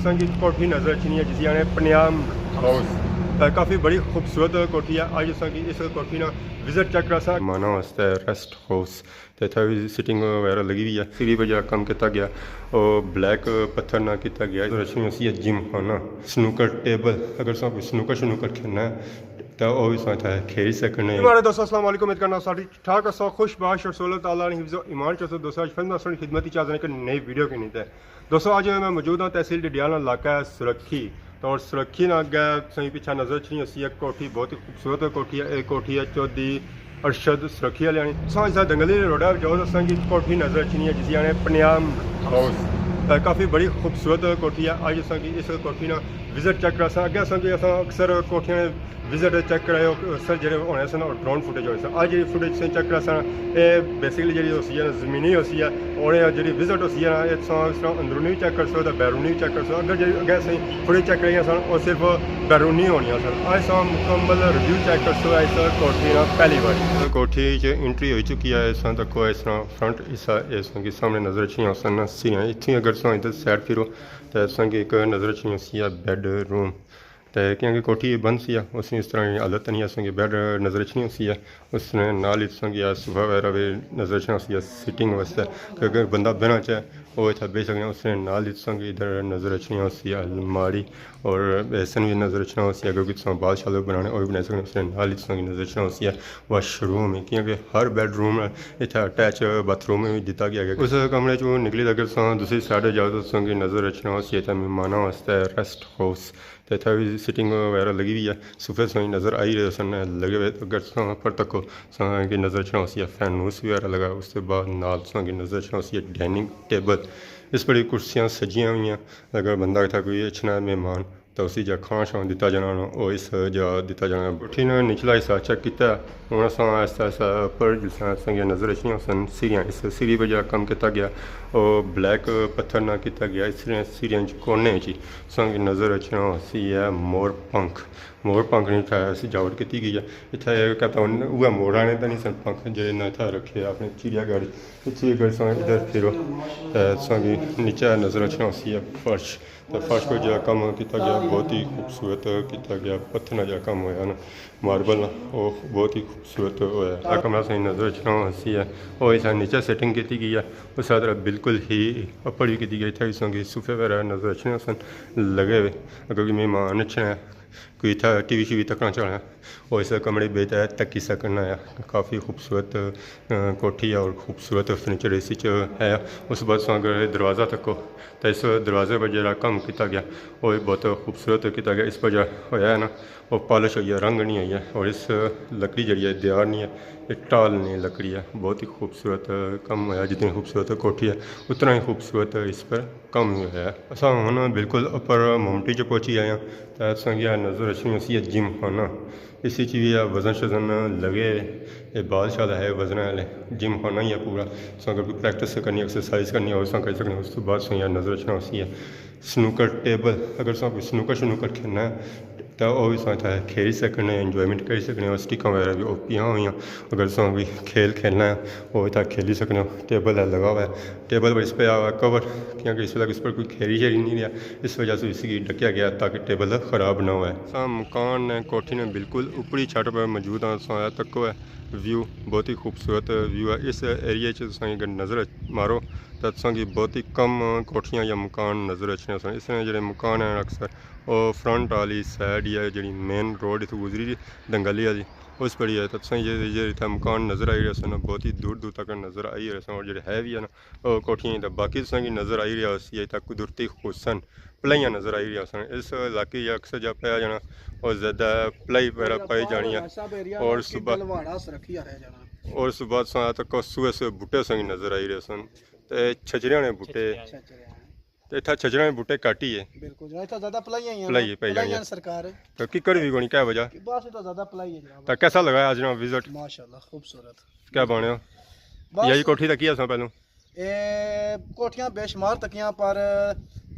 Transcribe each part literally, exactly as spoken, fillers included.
اساں کی کوٹھی نظر اچھنی ہے جسی آنے پنیام ہاؤس۔ تے کافی بڑی خوبصورت کوٹھی ہے۔ اج اساں کی اس کوٹھی نا وزٹ چیک کراساں۔ مہماناں واسطے ریسٹ ہاؤس۔ تے اتھا وی سٹنگ وغیرہ لگی ہوئی ہے۔ سیڑھی پہ جا کم کیتا گیا، او بلیک پتھر نہ کیتا گیا۔ نظر اچھنی ہوسی ہے جم خانہ، سنوکر ٹیبل، اگر تساں کوئی سنوکر شنوکر کھیلنا ہے تے او وی تساں اتھا کھیلی سکنے۔ ہمارے دوستو، السلام علیکم، امید کرنا ساری ٹھاک ہسو، خوش باش اور اللہ تعالیٰ نے حفظ و ایمان چ ہسو۔ دوستو، اج پھر میں تساں نی خدمت چ حاضر ہاں ایک نئی ویڈیو کے نیتے۔ دوستو، اج میں موجود ہاں تحصیل ڈڈیال نا علاقہ ہے سرکھی۔ تو اور سرکھی نا اگے تساں کی پچھا نظر اچھنی ہوسی ایک کوٹھی، بہت ہی خوبصورت کوٹھی ہے۔ ایک کوٹھی ہے چودھری ارشد سرکھی والے آنی۔ تساں اس دنگلی روڈا جاؤ، تساں کی کوٹھی نظر اچھنی ہے جسی آنے پنیام ہاؤس۔ تے کافی بڑی خوبصورت کوٹھی ہے۔ اج تساں کی اس کوٹھی نا وزٹ چیک کراساں۔ اگے اساں کی اساں اکثر کوٹھیاں نے وزٹ چیک کرائے، او سر جڑے ہونے سن، او ڈرون فوٹیج ہونے سن۔ اج جڑی فوٹیج تساں چیک کراساں، اے بیسیکلی جڑی ہوسی ہے نا، زمینی ہوسی ہے، اور اے جڑی وزٹ ہوسی ہے نا، اے تساں اس طرح اندرونی وی چیک کرسو تے بیرونی وی چیک کرسو۔ اگر جڑی اگے اساں فوٹیج چیک کرائی سن، او صرف بیرونی ہونی سن۔ اج تساں مکمل ریویو چیک کرسو اس کوٹھی نا پہلی واری۔ کوٹھی چ انٹری ہوئی چکی ہے، اس طرح تکو اس طرح فرنٹ حصہ اس طرح کی سامنے نظر اچھنی ہوسن سیڑھیاں۔ اتھیں اگر تساں ادھر سائیڈ پھرو تے تساں کی ایک نظر اچھنی ہوسی ہے بیڈ روم۔ تے کیونکہ کوٹھی بند سی آ، اس نے اس طرح نی حالت نہیں، اساں کی بیڈ نظر اچھنی ہوسی آ، اس نے نال ہی تساں کی آ صوفہ وغیرہ بھی نظر اچھنا ہوسی آ سیٹنگ واسطے، کہ اگر بندہ بہنا چاہے، او اتھا بہی سکنا۔ اس نے نال ہی تساں کی ادھر نظر اچھنی ہوسی آ الماری، اور بیسن بھی نظر اچھنا ہوسی آ، اگر کوئی تساں بال شال بنانے، او بھی بنائی سکنے۔ اس نے نال ہی تساں کی نظر اچھنا ہوسی آ واش روم، کیونکہ ہر بیڈ روم اتھا اٹیچ باتھ روم بھی دتا گیا ہے۔ اس کمرے چوں نکلی تے اگر تساں دوسری سائیڈ جاؤ تو تساں کی نظر اچھنا ہوسی اتھا مہماناں واسطے ریسٹ ہاؤس۔ تے اتھا وی سٹنگ وغیرہ لگی ہوئی ہے، صوفے تساں کی نظر آئی رہے سن لگے ہوئے۔ اگر تساں اوپر تکو، تساں کی نظر اچھنا ہوسی ہے فینوس وغیرہ لگا، اس دے بعد نال تساں کی نظر اچھنا ہوسی ہے ڈائننگ ٹیبل۔ اس بڑی کرسیاں سجیاں ہوئی ہیں، اگر بندہ اتھا کوئی اچھنا ہے مہمان، تو اسی جا کھانا شانا دتا جانا ہونا، او اس جا دتا جانا۔ کوٹھی نا نچلا حصہ چیک کیتا ہے۔ ہن اساں آہستہ آہستہ اوپر جلساں، اساں کی نظر اچھنی ہوسن سیڑھیاں، اس سیڑھی پہ جا کم کیتا گیا، او بلیک پتھر نہ کیتا گیا۔ اس سیڑھیاں، سیڑھیاں چ کونے چ تساں کی نظر اچھنا ہوسی ہے مور پنکھ۔ مور پنکھ نی اتھا سجاوٹ کیتی گئی ہے۔ اتھا اے کہتا ہن اوہے مور آنے تے نہیں سن پنکھ جڑے نہ اتھا رکھے اپنے چڑیا گھر۔ اتھے اگر تساں ادھر پھرو تے تساں کی نیچے نظر اچھنا ہوسی ہے فرش۔ تے فرش پہ جا کم کیتا گیا، بہت ہی خوبصورت کیتا گیا، پتھر نا جا کم ہویا نا، ماربل نا، او بہت ہی خوبصورت ہویا۔ اے کمرہ تساں کی نظر اچھنا ہوسی ہے، او اس نیچے سیٹنگ کیتی گئی ہے۔ اس طرح بالکل ہی اپر وی کیتی گئی، اتھا وی تساں کی صوفے وغیرہ نظر اچھنے ہوسن لگے ہوئے۔ اگر کوئی مہمان اچھنا ہے، کوئی اتھا ٹی وی شی وی تکنا چاہنا ہے، او اس کمرے بہتر تکی سکنا ہے۔ کافی خوبصورت، آ، کوٹھی ہے اور خوبصورت فرنیچر اس وچ ہے۔ اس بعد تساں اگر دروازہ تکو، تے اس دروازے پر جڑا کم کیتا گیا، او بہت خوبصورت کیتا گیا۔ اس پر جڑا ہویا ہے نا، او پالش ہوئی ہے، رنگ نہیں ہوئی ہے، اور اس لکڑی جڑی ہے، دیار نہیں ہے، یہ ٹال نہیں لکڑی ہے۔ بہت ہی خوبصورت کم ہویا، جتنی خوبصورت کوٹھی ہے، اتنا ہی خوبصورت اس پر کم ہویا ہے۔ اساں ہن بالکل اپر ممٹی چ پہنچی آئے ہاں، تے اساں کی نظر اچھنی ہوسی ہے جم خانہ۔ اس وچ وی ہے وزن شزن لگے، اے بال شال ہے وزن والے، جم خانہ ہی ہے پورا۔ تساں اگر کوئی پریکٹس کرنی، ایکسرسائز کرنی ہو، تساں کری سکنے ہو۔ اس تو بعد تساں کی نظر اچھنا ہوسی ہے سنوکر ٹیبل۔ اگر تساں کوئی سنوکر شنوکر کھیلنا ہے، تے او وی تساں اتھا کھیلی سکنے، انجوائمنٹ کری سکنے ہو۔ سٹکاں وغیرہ وی او پیاں ہوئیاں، اگر تساں کوئی کھیل کھیلنا ہے، او اتھا کھیلی سکنے ہو۔ ٹیبل ہے لگا ہوا ہے، ٹیبل پر اس پہ آ ہوا ہے کور، کیونکہ اس ویلے اس پر کوئی کھیری شیری نہیں رہا، اس وجہ سے اس کی ڈھکیا گیا تاکہ ٹیبل خراب نہ ہوئے۔ اساں مکان نے، کوٹھی نے بالکل اوپری چھت پر موجود ہاں۔ تساں آیا تکو ہے ویو، بہت ہی خوبصورت ویو ہے۔ اس ایریے چ تساں اگر نظر مارو تاں تساں کی بہت ہی کم کوٹھیاں یا مکان نظر اچھنے سن۔ اس طرح جڑے مکان ہیں اکثر او فرنٹ والی سائیڈ یا جڑی مین روڈ اتھوں گزری دی دنگلی والی، اس پڑی ہے۔ تاں تساں یہ، یہ اتھا مکان نظر آئی رہے سن، بہت ہی دور دور تک نظر آئی رہے سن، اور جڑے ہے بھی ہے نا، او کوٹھیاں تے باقی تساں کی نظر آئی رہا ہوسی، اتھا قدرتی حسن، پلائیاں نظر آئی رہی سن۔ اس علاقے یا اکثر جا پایا جانا، اور زیادہ پلائی وغیرہ پائی جانی ہے۔ اور صبح، اور صبح تساں تک سوئے سوئے بوٹے تساں کی نظر آئی رہے سن، تے چھجریاں نے بوٹے۔ تے اتھا چھجریاں نے بوٹے گھٹ ہی ہے۔ بالکل جناب، اتھا زیادہ پلائیاں ہی ہیں۔ پلائی پائی جانی ہے۔ سرکار ہے۔ تے ککڑ بھی کونی، کیا وجہ؟ بس اتھا زیادہ پلائی ہے جناب۔ تے کیسا لگا اج جناب وزٹ؟ ماشاءاللہ، خوبصورت۔ کیا بنیا؟ بس۔ یہی کوٹھی تکی اساں پہلوں؟ اے کوٹھیاں بے شمار تکیاں، پر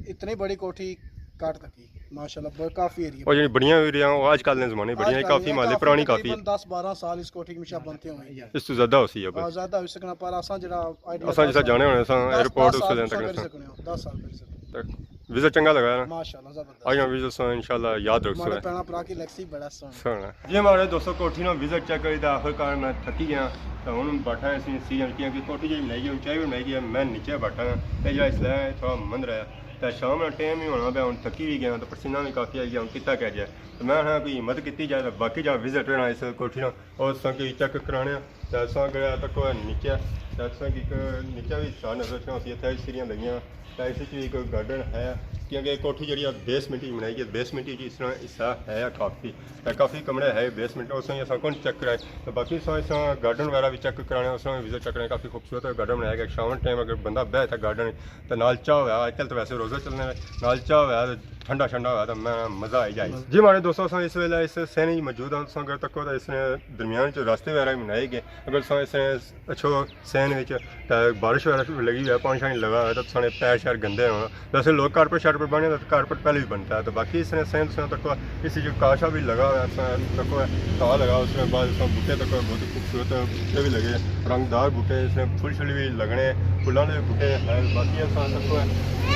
اتنی بڑی کوٹھی گھٹ تکی۔ ماشاءاللہ، بڑ-، کافی ایریا۔ او جڑی بڑیاں وی رہیاں، او اج کل نے زمانے بڑیاں، آج کل کافی یہ محلے کافی پرانی کافی ہے۔ تقریباً دس بارہ سال اس کوٹھی کی مشا بنتے ہوئے ہیں۔ اس تو زیادہ ہوسی ہے ہاں، بس۔ زیادہ ہو سکنا، پر اساں جڑا آئیڈیا اساں جسا جانے ہونے ساں دس، ایئرپورٹ دس اس سال ویلے تک کری سکنے ہو، دس سال کری سکنے ہو۔ تک وزٹ چنگا لگا نا؟ ماشاءاللہ، زبردست۔ آج ہم وزٹ سو انشاءاللہ یاد رکھ سو۔ پینا پرا کی لگسی بڑا سوہنا۔ سوہنا۔ جی ماڑے دوستو، کوٹھی نا وزٹ چیک کری تے آخر کار میں تھکی گیا۔ تے ہن بیٹھا اسی سیزن، کیونکہ کوٹھی جی بنائی گئی، ہن چائے بھی بنائی گئی، میں نیچے بیٹھا ہاں۔ تے جا اس لے تھوڑا مند رہا۔ تے شام نا ٹائم بھی ہونا پیا، ہن تھکی بھی گیا، تے پسینہ بھی کافی آئی گیا، ہن کیتا کیا جائے؟ تے میں آخنا کوئی ہمت کیتی جائے، تے باقی جا وزٹ رہنا اس کوٹھی نا۔ اور اساں کی چیک کرانے آں۔ تے اساں گئے تک نیچے، تے اساں کی ایک نیچے بھی حصہ نظر اچھنا سی، اتھے سیڑھیاں لگیاں۔ تے اس وچ بھی کوئی گارڈن ہے، کیونکہ کوٹھی جڑی ہے بیسمنٹ وچ بنائی گئی، بیسمنٹ وچ اس طرح حصہ ہے کافی، تے کافی کمرے ہے بیسمنٹ، اس وچ اساں کون چیک کرائے۔ تے باقی اساں، اساں گارڈن وغیرہ بھی چیک کرانے، اس وچ وزٹ چیک کرانے، کافی خوبصورت گارڈن بنایا گیا۔ شام ٹائم اگر بندہ بیٹھے گارڈن وچ، تے نال چاہ ہویا، آج کل تو ویسے روزہ چلنے، نال چاہ ہویا، ٹھنڈا شنڈا ہویا، تے میں مزہ آئی جائے۔ جی ماڑے دوستو، اساں اس ویلے اس سین وچ موجود ہاں۔ تساں اگر تکو تے اس نے درمیان چ راستے وغیرہ بھی بنائے گئے۔ اگر تساں اس نے اچھو سین وچ تے بارش وغیرہ لگی ہوئی ہے، پانی شانی لگا ہوا ہے، تے تساں نے پیر شیر گندے ہونا۔ ویسے لوگ کارپٹ شارپٹ بننے تے کارپٹ پہلے بھی بنتا ہے، تو باقی اس نے سین تساں تکو، اس جو کاشا بھی لگا ہوا ہے، تساں تکو ہے، تاں لگا، اس نے بعد تساں بوٹے تکو، بہت خوبصورت بوٹے بھی لگے، رنگدار بوٹے، اس نے پھل شل بھی لگنے، پھلاں دے بوٹے ہیں۔ باقی اساں تکو ہے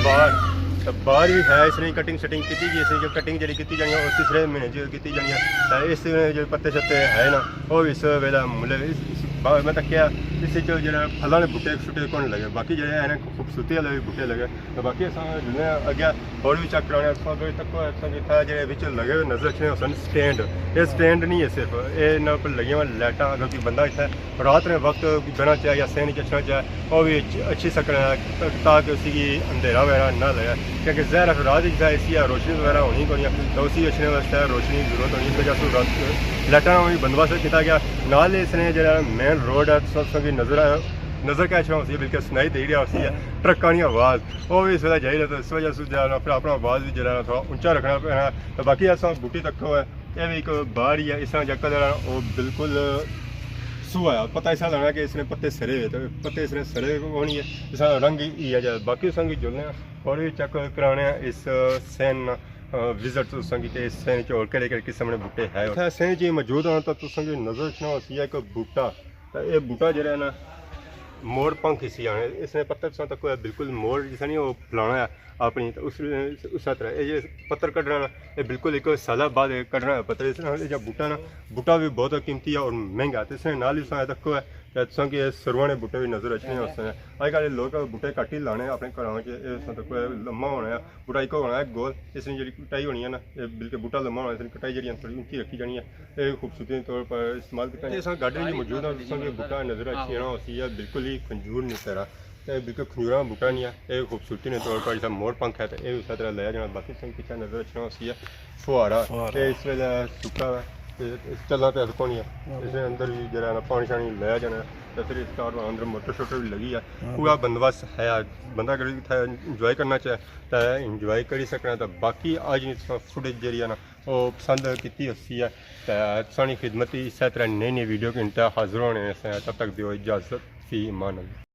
باہر، تے باہر بھی ہے، اس نے کٹنگ شٹنگ کیتی گئی، اس نے جو کٹنگ جڑی کیتی جانی ہے، وہ تیسرے مہینے جو کیتی جانی ہے۔ تے اس نے جو پتے شتے ہے نا، وہ بھی اس ویلے ملے، اس، اس باہر میں تکیا، اس وچ جڑا پھلاں دے بوٹے شوٹے کون لگے، باقی جڑے ہیں نا خوبصورتی والے بھی بوٹے لگے۔ تے باقی اساں جلنے اگے اور بھی چیک کرانے، اساں اگر تکو، اساں کی اتھا جڑے وچ لگے ہوئے نظر اچھنے ہوسن سٹینڈ، یہ سٹینڈ نہیں ہے صرف، یہ انہاں پر لگیاں ہوئیاں لائٹاں، اگر کوئی بندہ اتھے رات نے وقت بہنا چاہے یا سین وچ اچھنا چاہے، وہ بھی اچ-، اچھی سکنا ہے، تاکہ اسی کی اندھیرا وغیرہ نہ لگے، کیونکہ ظاہر ہے رات وچ ظاہر اسی روشنی وغیرہ ہونی کوئی، تو اسی اچھنے واسطے روشنی کی ضرورت ہونی، اس وجہ سے رات لائٹاں نا بھی بندوبست کیتا گیا۔ نال اس نے جڑا مین روڈ ہے، سب سب کی نظر آ-، نظر کیچ ہونا ہوسی، بلکہ سنائی دے رہا ہوسی ہے، ٹرکاں نی آواز، وہ بھی اس ویلے جائی رہا، تو اس وجہ سے جڑا نا اپنا، اپنا آواز بھی جڑا نا تھوڑا اونچا رکھنا پینا۔ تو باقی اساں بوٹی تکو ہے، یہ بھی ایک باہر ہی ہے، اس طرح جا کلر ہے، وہ بالکل سوہا ہے، پتہ اس طرح لگنا کہ اس نے پتے سڑے ہوئے، تو پتے اس نے سڑے ہونی ہے، اس طرح رنگ ہی ہے جا۔ باقی اساں کی جلنے ہیں اور بھی چیک کرانے ہیں اس سین نا، آ، وزٹ اساں کی کہ اس سین چ اور کہڑے کہڑے قسم نے بوٹے ہے۔ اتھے سین چ موجود ہاں تو تساں کی نظر اچھنا ہوسی ہے ایک بوٹا، تو یہ بوٹا جڑا ہے نا، مور پنکھ اسی آنے، اس نے پتہ تساں تکو ہے بالکل مور جس نے وہ پھلانا ہے اپنی، تو اس، اس طرح یہ جو پتر کڈنا نا، یہ بالکل ایک سالہ بعد کڈنا ہے پتر۔ اس نے جا بوٹا نا، بوٹا بھی بہت قیمتی ہے اور مہنگا ہے۔ تو اس نے نال ہی تساں تکو ہے کہ تساں کی سرواں نے بوٹے بھی نظر اچھنے ہوسن۔ اج کل لوگ بوٹے گھٹ ہی لانے اپنے گھراں وچ، یہ تساں تکو ہے لمبا ہونا ہے، بوٹا ایک ہونا ہے گول، اس نے جڑی کٹائی ہونی ہے نا، یہ بلکہ بوٹا لمبا ہونا، اس نے کٹائی جڑی ہے تھوڑی اونچی رکھی جانی ہے۔ یہ خوبصورتی دے طور پر استعمال کیتا۔ اساں گارڈن وچ موجود ہاں، تساں کی بوٹا نظر اچھی آنا ہوسی ہے، بالکل ہی کھنجور نی طرح۔ یہ بالکل کھنجوراں بوٹا نہیں ہے، یہ خوبصورتی نے طور پر جیسا مور پنکھ ہے، تو یہ اس طرح لایا جانا۔ باقی تساں کی پچھے نظر اچھنا ہوسی ہے فوارہ، فوارہ۔ یہ اس ویلے سکا ہے، یہ اس چلنا پیا کونی ہے۔ اس نے اندر بھی جڑا نا پانی شانی لایا جانا ہے، تو پھر اس کار اندر موٹر شوٹر بھی لگی ہے، پورا بندوبست ہے۔ بندہ اگر اتھے انجوائے کرنا چاہے تو انجوائے کری سکنا۔ تو باقی اج نی تساں فوٹیج جڑی ہے نا، وہ پسند کیتی ہوسی ہے۔ تے تساں نی خدمت اسے طرح نئی نئی ویڈیو کے انتہا حاضر ہونے سے، تب تک دیو اجازت، فی امان اللہ۔